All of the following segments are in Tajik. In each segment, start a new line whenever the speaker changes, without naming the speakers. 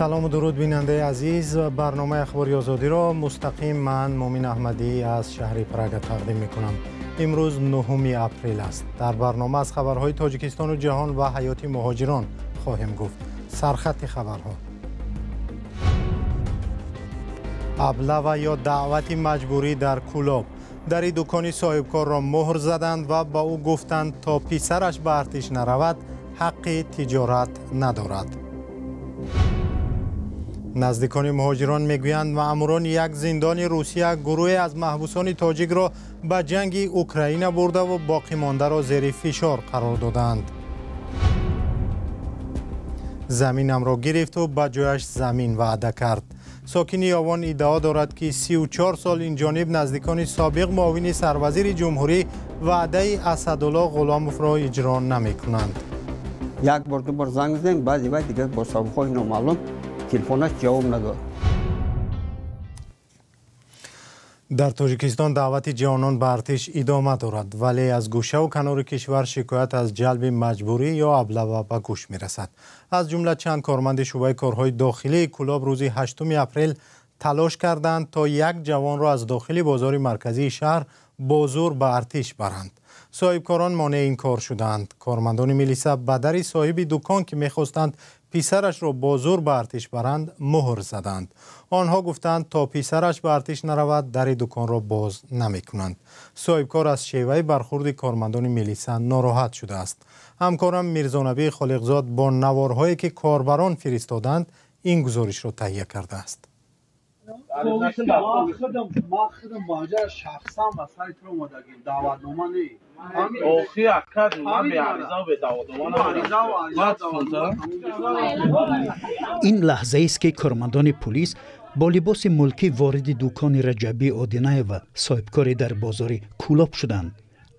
Салом ва дуруд, бинандаи азиз. Барномаи Ахбори Озодиро мустақим ман Мумин Аҳмадӣ аз шаҳри Прага тақдим мекунам. Имрӯз 9 апрел аст. Дар барнома аз хабарҳои Тоҷикистону ҷаҳон ва ҳаёти муҳоҷирон хоҳем гуфт. Сархати хабарҳо: аблава ё даъвати маҷбурӣ дар Кӯлоб. Дари дукони соҳибкорро муҳр заданд ва ба ӯ гуфтанд, то писараш ба артиш наравад, ҳаққи тиҷорат надорад. Наздикони муҳоҷирон мегӯянд, маъмурони як зиндони Русия гурӯҳе аз маҳбусони тоҷикро ба ҷанги Украина бурдаву боқимондаро зери фишор қарор додаанд. Заминамро гирифту ба ҷояш замин ваъда кард. Сокини Ёвон иддао дорад, ки 34 сол инҷониб наздикони собиқ муовини сарвазири ҷумҳурӣ ваъдаи Асадулло Ғуломовро иҷро намекунанд.
Як бор, ду бор занг задем, баъзе вақт дигар бо сабабҳои номаълум телефонаш ҷавоб надод.
Дар Тоҷикистон даъвати ҷавонон ба артиш идома дорад, вале аз гӯшаву канори кишвар шикоят аз ҷалби маҷбурӣ ё аблава ба гӯш мерасад. Аз ҷумла чанд корманди шӯъбаи корҳои дохилии Кӯлоб рӯзи 8 апрел талош карданд, то як ҷавонро аз дохили бозори марказии шаҳр бо зур ба артиш баранд. Соҳибкорон монеи ин кор шуданд. Кормандони милиса ба дари соҳиби дукон, ки мехостанд писарашро бо зур ба артиш баранд, муҳр заданд. Онҳо гуфтанд, то писараш ба артиш наравад, дари дуконро боз намекунанд. Соҳибкор аз шеваи бархурди кормандони милиса нороҳат шудааст. Ҳамкорам Мирзонабӣ Холиқзод бо наворҳое, ки корбарон фиристоданд, ин гузоришро таҳия кардааст.
Ин лаҳзаест, ки кормандони пулис бо либоси мулкӣ вориди дукони Раҷабӣ Одинаева, соҳибкоре дар бозори Кӯлоб, шуданд.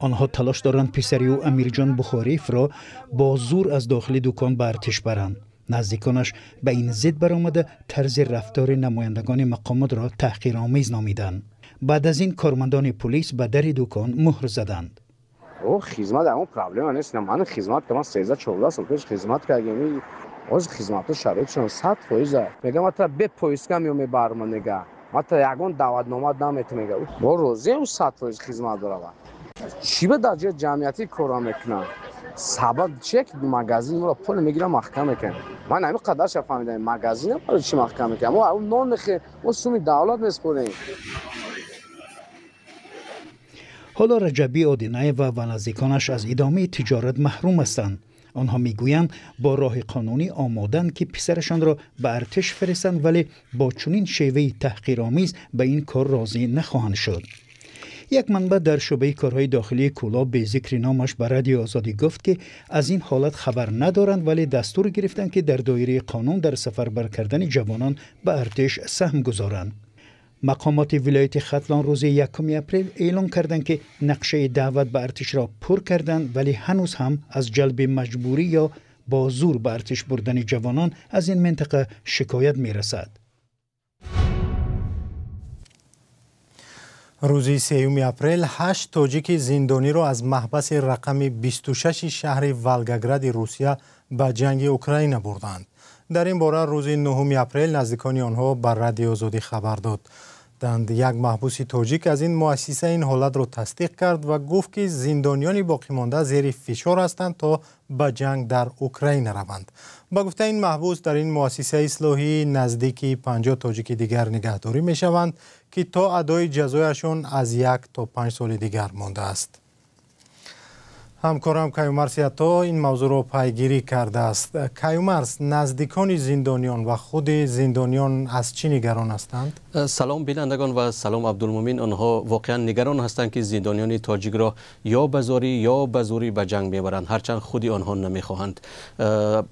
Онҳо талош доранд писари ӯ Амирҷон Бухориевро бо зур аз дохили дукон ба артиш баранд. Наздиконаш ба ин зид баромада, тарзи рафтори намояндагони мақомотро таҳқиромез номиданд. Баъд аз ин кормандони пулис ба дари дукон муҳр заданд.
Хизмат ягон проблема нест. Ман хизмат кардам, 13-14 сол пеш хизмат кардем. Ҳозир хизматҳо шароитшон 100%. Мегам, ма тра бе поиска меом, мебарма, мега. Ма тра ягон даъватнома наметам, мега. Мо розием, 100% хизмат дорава. Чӣ ба дар ҷои ҷамъиятӣ корро мекунам? Сабаб чие, ки магазин моро пул мегирам, маҳкам мекунам? Ман ҳамин қадарша фаҳмидам, магазин барои чӣ маҳкам мекунам? Мо нон мехӯрем, мо суми давлат меспорем.
Ҳоло Раҷабӣ Одинаева ва наздиконаш аз идомаи тиҷорат маҳрум ҳастанд. Онҳо мегӯянд, бо роҳи қонунӣ омоданд, ки писарашонро ба артиш фиристанд, вале бо чунин шеваи таҳқиромез ба ин кор розӣ нахоҳанд шуд. Як манбаъ дар шӯъбаи корҳои дохилии Кӯлоб бе зикри номаш ба Радиои Озодӣ гуфт, ки аз ин ҳолат хабар надоранд, вале дастур гирифтанд, ки дар доираи қонун дар сафарбар кардани ҷавонон ба артиш саҳм гузоранд. Мақомоти вилояти Хатлон рӯзи 1 апрел эълон карданд, ки нақшаи даъват ба артишро пур карданд, вале ҳанӯз ҳам аз ҷалби маҷбурӣ ё бо зур ба артиш бурдани ҷавонон аз ин минтақа шикоят мерасад.
Рӯзи 3 апрел 8 тоҷики зиндониро аз маҳбаси рақами 26 шаҳри Волгогради Русия ба ҷанги Украина бурданд. Дар ин бора рӯзи 9 апрел наздикони онҳо ба Радиои Озодӣ хабар доданд. Як маҳбуси тоҷик аз ин муассиса ин ҳолатро тасдиқ кард ва гуфт, ки зиндониёни боқимонда зери фишор ҳастанд, то ба ҷанг дар Украина раванд. Ба гуфтаи ин маҳбус, дар ин муассисаи ислоҳӣ наздики 50 тоҷики дигар нигаҳдорӣ мешаванд, ки то адои ҷазояшон аз 1 то 5 соли дигар мондааст. Ҳамкорам Каюмарс Ято ин мавзӯъро пайгирӣ кардааст. Каюмарс, наздикони зиндониён ва худи зиндониён аз чӣ нигарон ҳастанд?
Салом бинандагон ва салом Абдулмумин. Онҳо воқеан нигарон ҳастанд, ки зиндониёни тоҷикро ё ба зорӣ, ё ба зӯрӣ ба ҷанг мебаранд, ҳарчанд худи онҳо намехоҳанд.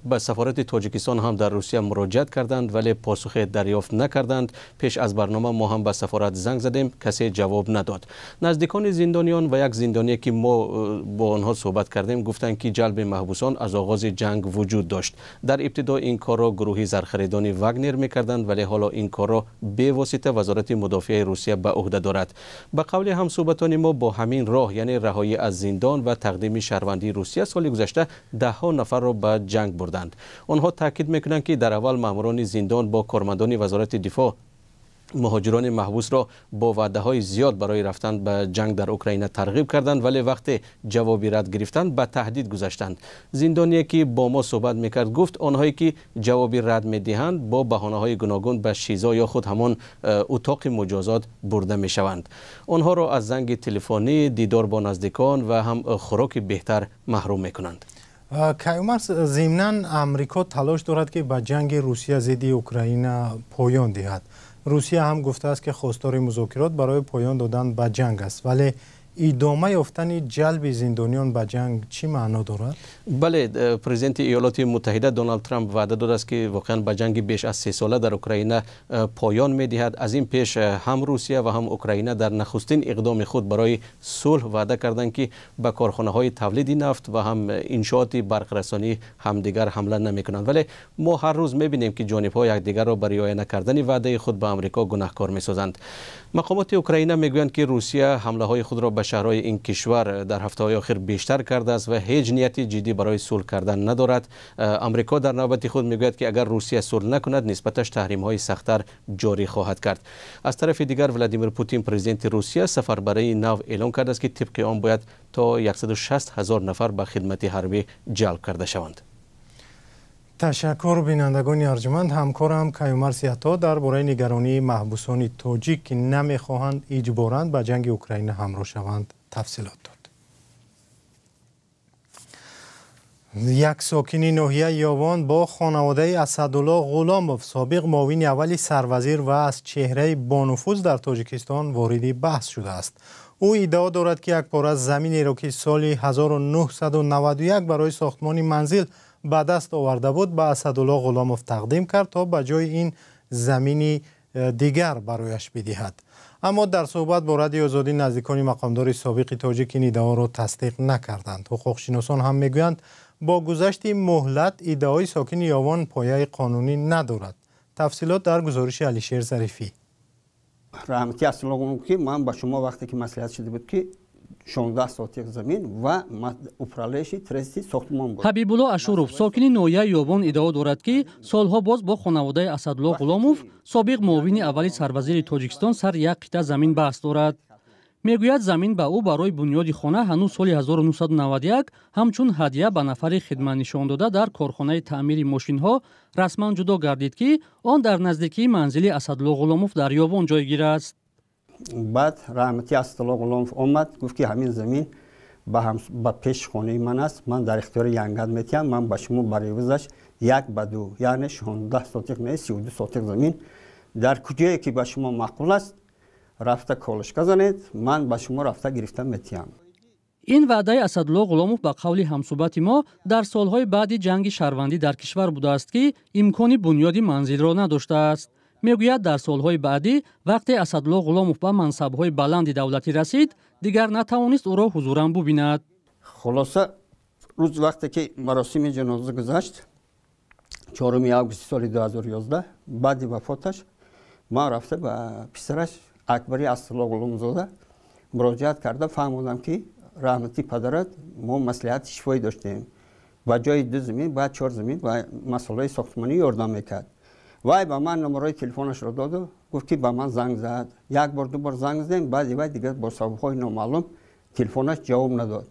Ба сафорати Тоҷикистон ҳам дар Русия муроҷиат карданд, вале посухе дарёфт накарданд. Пеш аз барнома мо ҳам ба сафорат занг задем, касе ҷавоб надод. Наздикони зиндониён ва як зиндоние, ки мо бо онҳо суҳбат кардем, гуфтанд, ки ҷалби маҳбусон аз оғози ҷанг вуҷуд дошт. Дар ибтидо ин корро гурӯҳи зархаридони Вагнер мекарданд, вале ҳоло ин корро бевосита Вазорати мудофиаи Русия ба уҳда дорад. Ба қавли ҳамсӯҳбатони мо, бо ҳамин роҳ, яъне раҳоӣ аз зиндон ва тақдими шаҳрвандии Русия, соли гузашта даҳҳо нафарро ба ҷанг бурданд. Онҳо таъкид мекунанд, ки дар аввал маъмурони зиндон бо кормандони Вазорати дифоъ муҳоҷирони маҳбусро бо ваъдаҳои зиёд барои рафтан ба ҷанг дар Украина тарғиб карданд, вале вақте ҷавоби рад гирифтанд, ба таҳдид гузаштанд. Зиндоние, ки бо мо суҳбат мекард, гуфт, онҳое ки ҷавоби рад медиҳанд, бо баҳонаҳои гуногун ба ШИЗО ё худ ҳамон утоқи муҷозот бурда мешаванд. Онҳоро аз занги телефонӣ, дидор бо наздикон ва ҳам хӯроки беҳтар маҳрум мекунанд.
Каюмарс, зимнан Амрико талош дорад, ки ба ҷанги Русия зидди Украина поён диҳад. Русия ҳам гуфтааст, ки хостори музокирот барои поён додан ба ҷанг аст, вале идома ёфтани ҷалби зиндониён ба ҷанг чӣ маъно дорад?
Бале, президенти Иёлоти Муттаҳида Доналд Трамп ваъда додааст, ки воқеан ба ҷанги беш аз 3 сола дар Украина поён медиҳад. Аз ин пеш ҳам Русия ва ҳам Украина дар нахустин иқдоми худ барои сулҳ ваъда карданд, ки ба корхонаҳои тавлиди нафт ва ҳам иншооти барқрасонӣ ҳамдигар ҳамла намекунанд, вале мо ҳар рӯз мебинем, ки ҷонибҳо якдигарро ба риоя накардани ваъдаи худ ба Амрико гунаҳкор месозанд. Мақомоти Украина мегӯянд, ки Русия ҳамлаҳои худро ба шаҳрҳои ин кишвар дар ҳафтаҳои охир бештар кардааст ва ҳеҷ нияти ҷиддӣ барои сулҳ кардан надорад. Амрико дар навбати худ мегӯяд, ки агар Русия сулҳ накунад, нисбаташ таҳримҳои сахттар ҷорӣ хоҳад кард. Аз тарафи дигар, Владимир Путин, президенти Русия, сафарбарии нав эълон кардааст, ки тибқи он бояд то 160 ҳазор нафар ба хидмати ҳарбӣ ҷалб карда шаванд.
Ташаккур, бинандагони арҷуманд. Ҳамкорам Каюмарс Ято дар бораи нигаронии маҳбусони тоҷик, ки намехоҳанд иҷборан ба ҷанги Украина ҳамроҳ шаванд, тафсилот дод. Як сокини ноҳияи Ёвон бо хонаводаи Асадулло Ғуломов, собиқ муовини аввали сарвазир ва аз чеҳраи бонуфуз дар Тоҷикистон, вориди баҳс шудааст. Ӯ иддао дорад, ки як пора заминеро, ки соли 1991 барои сохтмони манзил ба даст оварда буд, ба Асадулло Ғуломов тақдим кард, то ба ҷои ин замини дигар барояш бидиҳад. Аммо дар суҳбат бо Радиои Озодӣ наздикони мақомдори собиқи тоҷик ин иддаоро тасдиқ накарданд. Ҳуқуқшиносон ҳам мегӯянд, бо гузашти муҳлат иддаои сокини Ёвон пояи қонунӣ надорад. Тафсилот дар гузориши Алишер Зарифӣ.
Раҳмати Асадулло Ғуломов, ки ман ба шумо вақте ки маслиҳат шуда буд, ки 16 сотих замин ва управляющий трести сохтмон буд.
Ҳабибулло Ашуров, сокини ноҳияи Ёвон, иддао дорад, ки солҳо боз бо хонаводаи Асадулло Ғуломов, собиқ муовини аввали сарвазири Тоҷикистон, сар як қитъа замин баҳс дорад. Мегӯяд, замин ба ӯ барои бунёди хона ҳанӯз соли 1991 ҳамчун ҳадя ба нафари хидматнишондода дар корхонаи таъмири мошинҳо расман ҷудо гардид, ки он дар наздикии манзили Асадулло Ғуломов дар Ёвон ҷойгир аст.
Баъд раҳмати Асадулло Ғуломов омад, гуфт, ки ҳамин замин ба пеши хонаи ман аст, ман дар ихтиёри янгат метиҳам, ман ба шумо бар ивазаш 1 ба 2, яъне 16 сотих не, 32 сотих замин дар куҷое ки ба шумо маъқул аст, рафта колышка занед, ман ба шумо рафта гирифта метиҳам.
Ин ваъдаи Асадулло Ғуломов, ба қавли ҳамсӯҳбати мо, дар солҳои баъди ҷанги шаҳрвандӣ дар кишвар будааст, ки имкони бунёди манзилро надоштааст. Мегӯяд, дар солҳои баъдӣ, вақте Асадулло Ғуломов ба мансабҳои баланди давлатӣ расид, дигар натавонист ӯро ҳузуран бубинад.
Хулоса, рӯз вақте ки маросими ҷаноза гузашт, 4 августи соли 2011, баъди вафоташ ман рафта ба писараш Акбари Асадулло Ғуломзода муроҷиат карда, фаҳмодам, ки раҳмати падарат мо маслиҳати шифоӣ доштем, ба ҷои ду замин бояд чор замин ва масъалаи сохтмонӣ ёрдам мекард. Вай ба ман номарои телефонашро доду, гуфт, ки ба ман занг зад. Як бор, ду бор занг задем, баъди вай дигар бо сабабҳои номаълум телефонаш ҷавоб надод.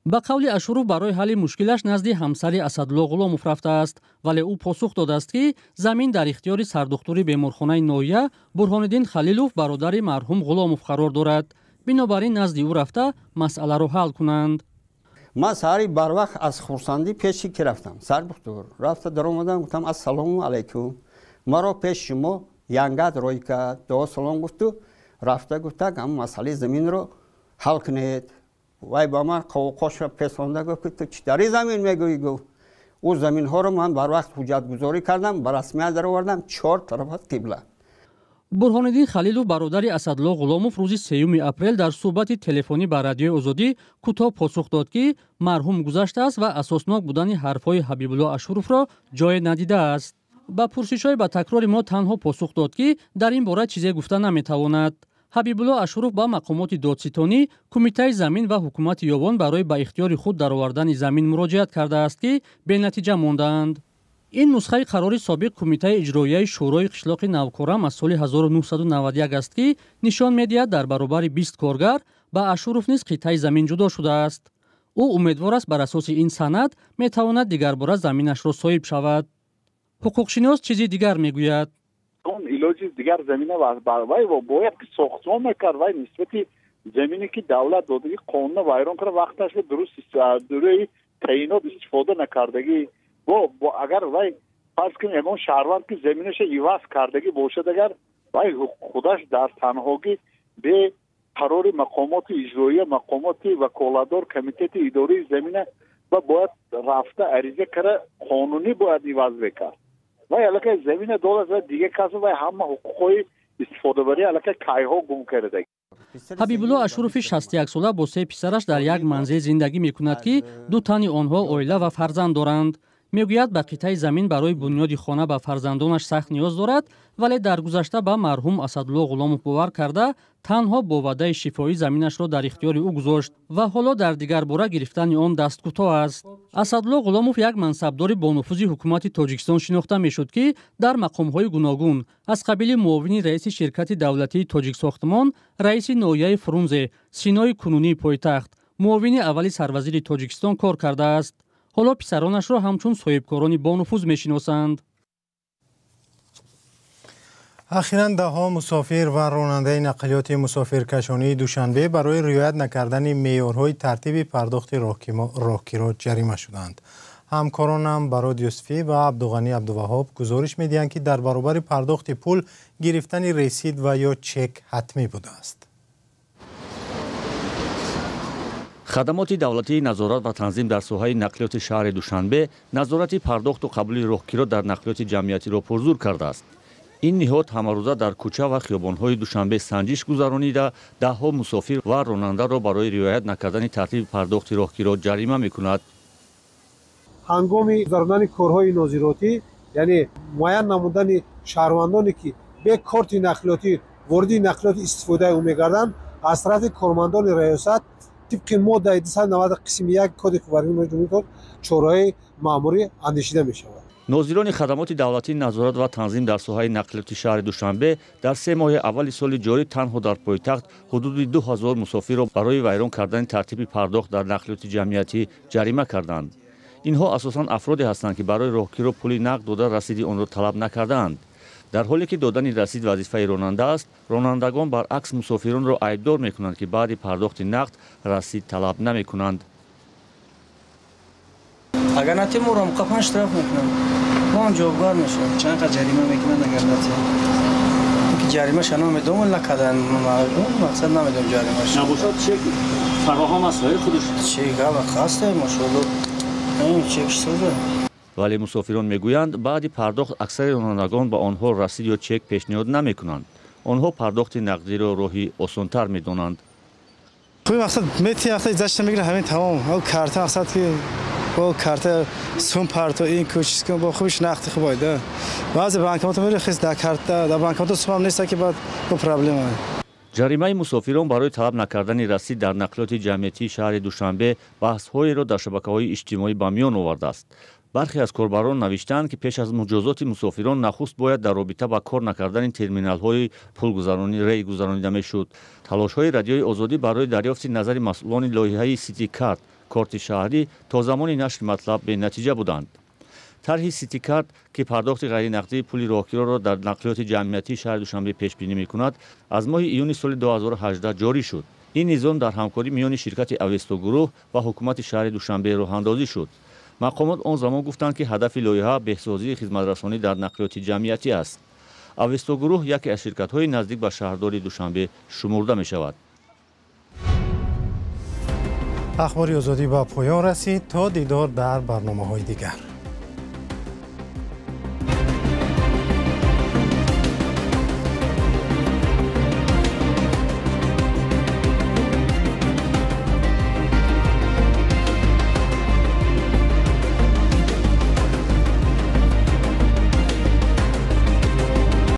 Ба қавли Ашуров, барои ҳалли мушкилаш назди ҳамсари Асадулло Ғуломов рафтааст, вале ӯ посух додааст, ки замин дар ихтиёри сардухтури беморхонаи ноҳия Бурҳониддин Халилов, бародари марҳум Ғуломов, қарор дорад, бинобар ин назди ӯ рафта масъаларо ҳал кунанд.
Ман саҳари барвақт аз хурсандӣ пеши ки рафтам, сардухтур рафта даромадам, гуфтам: «Ассалому алайкум, маро пеш шумо янгат рой кард, дуо салом гуфту рафта гуфтак, ҳам масъалаи заминро ҳал кунед». Вай ба ман қовқошро песонда гуфт, ки ту чӣ дари замин мегӯӣ? Гуфт, ӯ заминҳоро ман барвақт ҳуҷҷатгузорӣ кардам, ба расмият даровардам, чор тарафат қибла.
Бурҳониддин Халилов, бародари Асадулло Ғуломов, рӯзи 3 апрел дар суҳбати телефонӣ ба Радиои Озодӣ кӯтоҳ посух дод, ки марҳум гузаштааст ва асоснок будани ҳарфҳои Ҳабибулло Ашуровро ҷое надидааст. Ба пурсишҳои ба такрори мо танҳо посух дод, ки дар ин бора чизе гуфта наметавонад. Ҳабибулло Ашуров ба мақомоти додситонӣ, Кумитаи замин ва ҳукумати Ёвон барои ба ихтиёри худ даровардани замин муроҷиат кардааст, ки бенатиҷа мондаанд. Ин нусхаи қарори собиқ Кумитаи иҷроияи Шӯрои қишлоқи Навкорам аз соли 1991 аст, ки нишон медиҳад дар баробари 20 коргар ба Ашуров низ қитъаи замин ҷудо шудааст. Ӯ умедвор аст, бар асоси ин санад метавонад дигарбора заминашро соҳиб шавад. Ҳуқуқшинос чизи дигар мегӯяд.
Он илоҷи дигар замина вай бояд ки сохтмон мекард, вай нисбати замине ки давлат додагӣ қонуна вайрон кард, вақташ дуруст дурӯи таъинот истифода накардагӣ. Агар вай фарз кунем ягон шаҳрванд ки заминаша иваз кардагӣ бошад, агар вай худаш дар танҳогӣ бе қарори мақомоти иҷроия, мақомоти ваколатдор, комитети идораи замина ва бояд рафта ариза кара, қонунӣ бояд иваз мекард. Вай аллакай замина додааст ва дигар кас вай ҳама ҳуқуқҳои истифодабарӣ аллакай кайҳо гум карда.
Ҳабибулло Ашурови 61сола бо се писараш дар як манзил зиндагӣ мекунад, ки ду тани онҳо оила ва фарзанд доранд. Мегӯяд, ба қитъаи замин барои бунёди хона ба фарзандонаш сахт ниёз дорад, вале дар гузашта ба марҳум Асадулло Ғуломов бовар карда, танҳо бо ваъдаи шифоӣ заминашро дар ихтиёри ӯ гузошт ва ҳоло дар дигарбора гирифтани он дасткӯтоҳ аст. Асадулло Ғуломов як мансабдори бонуфузи ҳукумати Тоҷикистон шинохта мешуд, ки дар мақомҳои гуногун аз қабили муовини раиси ширкати давлатии Тоҷиксохтмон, раиси ноҳияи Фрунзе, Синои кунунии пойтахт, муовини аввали сарвазири Тоҷикистон кор кардааст. Ҳоло писаронашро ҳамчун соҳибкорони бонуфуз мешиносанд.
Ахиран даҳҳо мусофир ва ронандаи нақлиёти мусофиркашонии Душанбе барои риоят накардани меъёрҳои тартиби пардохти роҳкиро ҷарима шуданд. Ҳамкоронам Барод Юсуфӣ ва Абдуғанӣ Абдуваҳоб гузориш медиҳанд, ки дар баробари пардохти пул гирифтани ресид ва ё чек ҳатмӣ будааст.
Хадамоти давлатии назорат ва танзим дар соҳаи нақлиёти шаҳри Душанбе назорати пардохту қабули роҳкиро дар нақлиёти ҷамъиятиро пурзур кардааст. Ин ниҳод ҳамарӯза дар кӯча ва хиёбонҳои Душанбе санҷиш гузаронида, даҳҳо мусофир ва ронандаро барои риоят накардани тартиби пардохти роҳкиро ҷарима мекунад.
Ҳангоми гузаронидани корҳои нозиротӣ, яъне муайян намудани шаҳрвандоне ки бе корти нақлиётӣ вориди нақлиёти истифодаи ӯ мегарданд, аз тарафи кормандони раёсат тибқи моддаи 290 қисми 1 Кодекси ҳуқуқвайронкунии ҷумҳурии чораҳои маъмурӣ андешида мешавад.
Нозирони хадамоти давлатии назорат ва танзим дар соҳаи нақлиёти шаҳри Душанбе дар 3 моҳи аввали соли ҷорӣ танҳо дар пойтахт ҳудуди 2000 мусофирро барои вайрон кардани тартиби пардохт дар нақлиёти ҷамъиятӣ ҷарима карданд. Инҳо асосан афроде ҳастанд, ки барои роҳкиро пули нақд дода расиди онро талаб накардаанд. Дар ҳоле ки додани расид вазифаи ронанда аст, ронандагон баръакс мусофиронро айбдор мекунанд, ки баъди пардохти нақд расид талаб намекунанд.
Агар натиҳем, моро муқаффан штраф мекунанд, мо ҳам ҷавобгар мешавем. Чанд қадр ҷарима мекунанд агар натиҳем? Ки ҷаримаша намедонам, накардан мақсад намедонам ҷаримаша.
Набошад чек фароҳам аст худаш?
Чек ҳаст, машоалло, чек соза.
Вале мусофирон мегӯянд, баъди пардохт аксари ронандагон ба онҳо расид ё чек пешниҳод намекунанд. Онҳо пардохти нақдиро роҳи осонтар медонанд.
Хуби мақсад мети мақсад зашта мегирад, ҳамин тамом. Карта мақсад ки бо карта сум парто ин кӯчис кун, бо хубиш нақди хуб айда. Баъзе банкомато мери хис дар карта, дар банкомато сумам нест, ки баъд бо проблема.
Ҷаримаи мусофирон барои талаб накардани расид дар нақлиёти ҷамъиятии шаҳри Душанбе баҳсҳоеро дар шабакаҳои иҷтимоӣ ба миён овардааст. Бархе аз корбарон навиштаанд, ки пеш аз муҷозоти мусофирон нахуст бояд дар робита ба кор накардани терминалҳои пулгузаронӣ рей гузаронида мешуд. Талошҳои Радиои Озодӣ барои дарёфти назари масъулони лоиҳаи Ситикарт корти шаҳрӣ то замони нашри матлаб бенатиҷа буданд. Тарҳи Ситикарт, ки пардохти ғайринақдии пули роҳкироро дар нақлиёти ҷамъиятии шаҳри Душанбе пешбинӣ мекунад, аз моҳи июни соли 2018 ҷорӣ шуд. Ин низом дар ҳамкорӣ миёни ширкати Авестогурӯҳ ва ҳукумати шаҳри Душанбе роҳандозӣ шуд. Мақомот он замон гуфтанд, ки ҳадафи лоиҳа беҳсозии хизматрасонӣ дар нақлиёти ҷамъиятӣ аст. Авестогурӯҳ яке аз ширкатҳои наздик ба шаҳрдори Душанбе шумурда мешавад.
Ахбори Озодӣ ба поён расид. То дидор дар барномаҳои дигар.